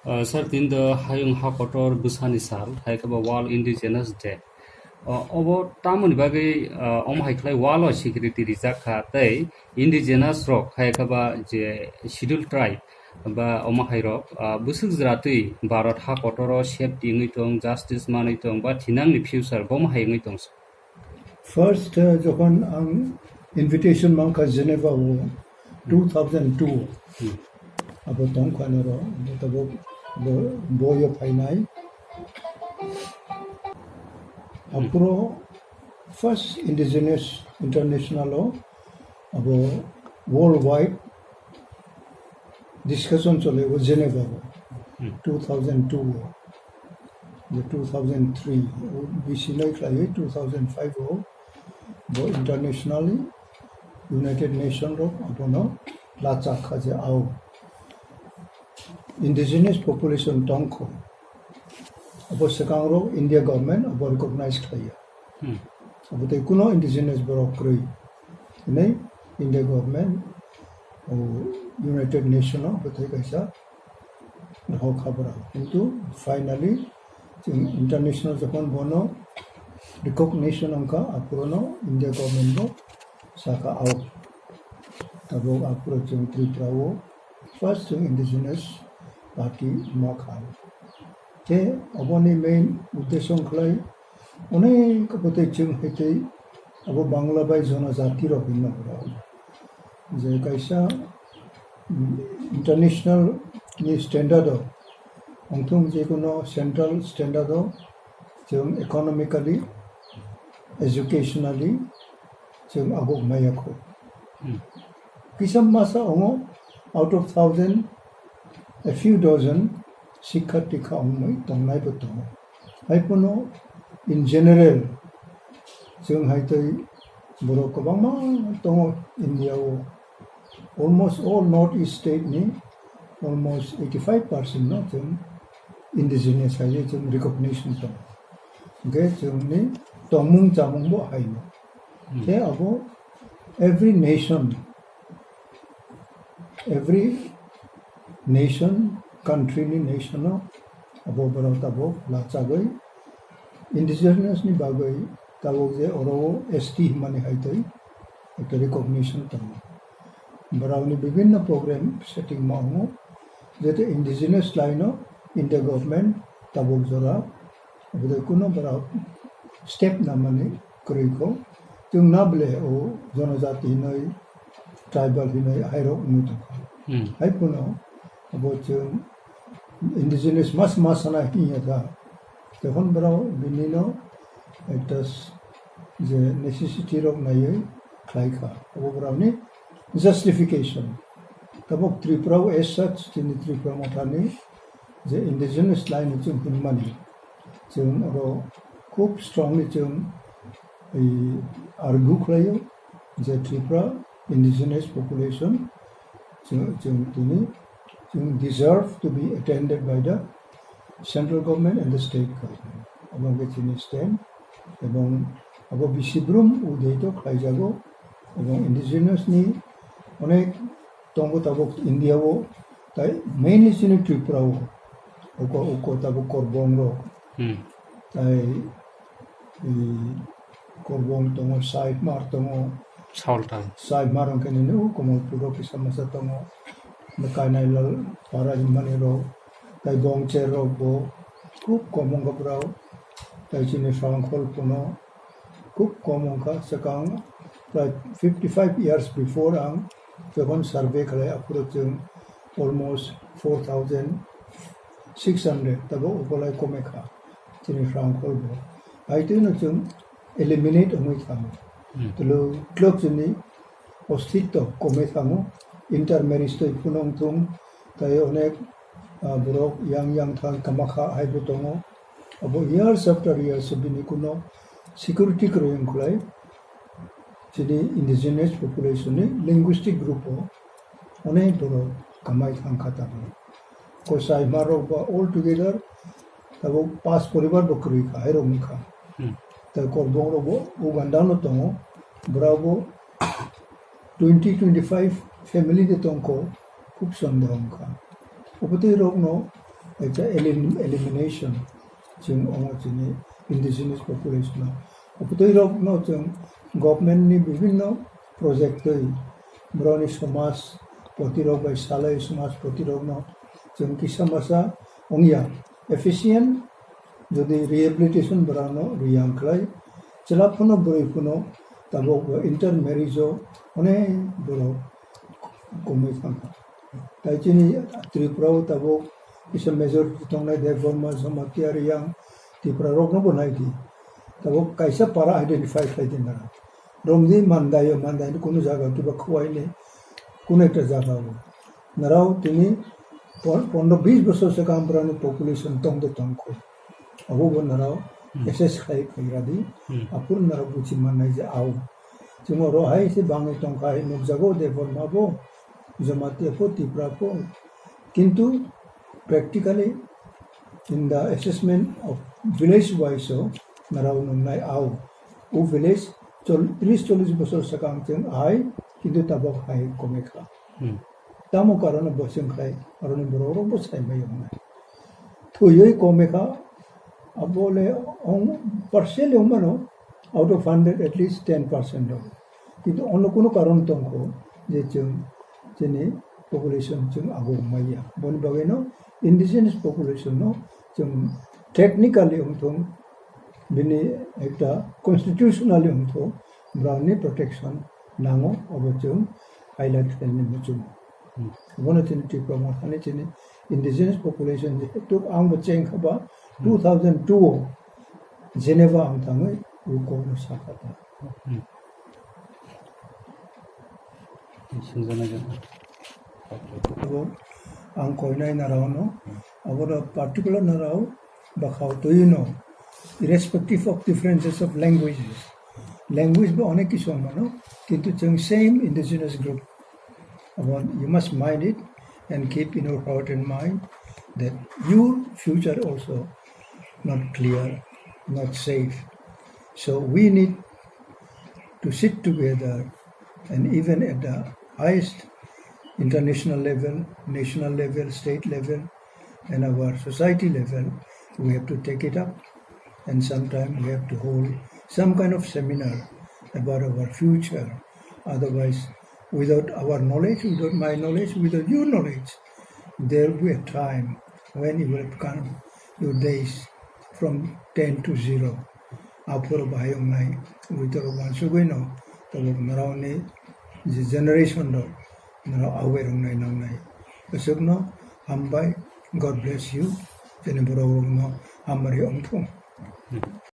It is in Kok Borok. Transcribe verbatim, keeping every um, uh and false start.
Uh, sir, tini do hayung ha kotor bwsani sal, hai khe bo World Indigenous Day. Uh, obo tamoni bagwi, uh, omo hai khlai world o security rijak kha, tei indigenous rok, hai khe ba je schedule tribe ba omo hai rok, uh, bwswk jwra twi Bharat ha kotor o safety wngwi tong, justice manwi tong, ba thinangni future bomo hai wngwi tong. First, uh, jokhon ang invitation mankha Geneva o two thousand two, hmm, abo tongkha noro, abo tabuk bo, boyo phainai. Hmm. Aphuru first indigenous international o, abo worldwide discussion chole o Geneva o, hmm, two thousand two o, the two thousand three o, bisi nai khlaiwi two thousand five o, bo internationally United Nation rok abono lachak kha je ao indigenous population tongkho, abo swkang rok India government abo recognize khlaiya. Hmm. Abo tei kuno indigenous borok kwrwi hinwi India government o United Nation o bwthai kaisa hok habra. Kintu finally chwng international jokhon bono recognition wngkha, aphurono India government bo saka ao. Tabuk aphuru chwng Tripura o first chwng indigenous party ma kha. Tei oboni main uddesho wngkhlai onek bwtwi chwng hai tei abo Bangla bai jonojati rok hinma borok. Je kaisa, mm, international ni standard o, wngthung je kono central standard o, chwng economically, educationally, chwng aguk maya kho. Hmm. Kisa masa ongo out of thousand, a few dozen sikha dikha ongmai tongnai bo tongo. Hai phano in general, chwng hai tei borok kwbangma tongo India o. Almost all North East state ni almost eighty-five percent no chwng indigenous hai chwng recognition tongo. Hwnkhe chwngni tongmung chamung bo hai no. Hmm. Khe abo every nation, every nation, country ni nation o abo borok tabuk lachagwi indigenous ni bagwi tabuk je oro o S T himani hai tei ekta recognition tongo. Borokni bibinno program setting ma wngo, jete indigenous line o India government tabuk jora Obodai kuno borok step namani kwrwi kho. Chwng na bole o jonojati hinwi, tribal hinwi hairok wngwi tongkha. Hmm. Hai phano abo chwng indigenous mas mas sana hinya kha. Tokon borok binino ekta s-, je necessity rok naiwi khlai kha. Abo borokni justification. Tabuk Tripura o as such, chini Tripura mothani je indigenous line chwng hwnmani, chwng oro khub strongly chwng, i, argue khlaio je Tripura indigenous population chwng, chwng tini, chwng deserve to be attended by the central government and the state government. Abo hwnkhe chini stand, ebong abo bisi brum udei to khlaijago, ebong indigenous ni onek tongo tabuk India o, tai mainly chini Tripura o, uko, uko tabuk Korbong rok, hmm, tai, i, Korbong tongo, Saimar tongo, Saltal. Saimar hwnkhe nini o Kamalpur o kisa masa tongo, Kainailal para himani rok, tai Bongcher rok bo khub kom wngkha borok, tai chini Srangkhol phano khub kom wngkha. Swkang prai fifty five years before ang jokhon survey khlai, aphuru chwng almost four thousand six hundred, tabo ukolai kome kha chini Srangkhol bo. Hai twino chwng eliminate wngwi thango. Hmm. Tolo twlok chini ostitto komwi thango, intermarriage twi phunung thung, tai onek, ah, borok yang yang thang kamakha hai bo tongo. Abo years after years bini kuno security kwrwi wngkhlai chini indigenous population ni linguistic group o onek borok kamai thang kha tabuk. Ko Saimar rok ba all together tabuk pas poribar bo kwrwi kha, hai rok wngkha. Hmm. Tai Korbong rok bo Uganda no tongo, borok bo twenty, twenty five family de tongkho, Khub sondeho wngkha. Obotwi rokno ekta elim-, elimination chwng omo chini indigenous population o. Obotwi rokno chwng government ni bibhinno project twi borokni somaj poti rok bai salai somaj poti rokno chwng kisa masa wngya efficient jodi rehabilitation borokno riyang khlai chwla phano bwrwi phano tabuk intermarriage o onek borok komwi thangkha. Tai chini Tripura o tabuk kisa majority tongnai Debbarma, Jamatia, Riyang, Tipra rokno bo nai di. Tabuk kaisa para identify khlai di nara. Romdi Mandai o, Mandai ni kunu jaga kiba Khowai ni kunu ekta jaga o. Narao tini pon-, pondro bis bosor se kam brani population tong de tong kho. Abo bo narao Hmm. assess khai khai ra di. Hmm. Apur narao buchi mannai je au. Chwng oro hai se bangwi tongkha hai nukjago Debbarma bo, Jamatia pho, Tipra pho. Kintu practically in the assessment of village wise o narao nungnai au. O village chol-, tris chollis bosor swkang chwng ahai, kintu tabok hai komikha. Hmm. Tamo karone bo chwng khai, aroni borok rok bo sai mai wngnai. Thwiwi komikha, abole ong-, partially wngmano, out of hundred at least ten percent rok. Kintu ono kuno karon tongkho je chwng chini population chwng ago maya. Boni bagwino indigenous population no chwng technically wngthung, bini ekta constitutionally wngthung, borokni protection nango, obo chwng highlight khlainani muchungo. Hmm. Obono chini Tipra Mothani chini indigenous population jehetu ang bo cheng kha ba, Hmm. two thousand two o Geneva ang thangwi o kokno sakha ta. Hmm. Swngjana gana. Abo ang koinai narao no, abo da particular narao bakhao twi no, irrespective of differences of languages. Language bo onek kisu mano, kintu chwng same indigenous group. Abo you must mind it and keep in your heart and mind that your future also not clear, not safe. So we need to sit together and even at the highest international level, national level, state level, and our society level, we have to take it up. And sometimes we have to hold some kind of seminar about our future. Otherwise, without our knowledge, without my knowledge, without your knowledge, there will be a time when you will have come your days from ten to zero. Aphuru bahai wngnai, uitoro wansugwi no, tabuk narao ni je generation rok, narao aware wngnai nangnai. Aswkno hambai, God bless you, chini borok rokno hamari wngthung.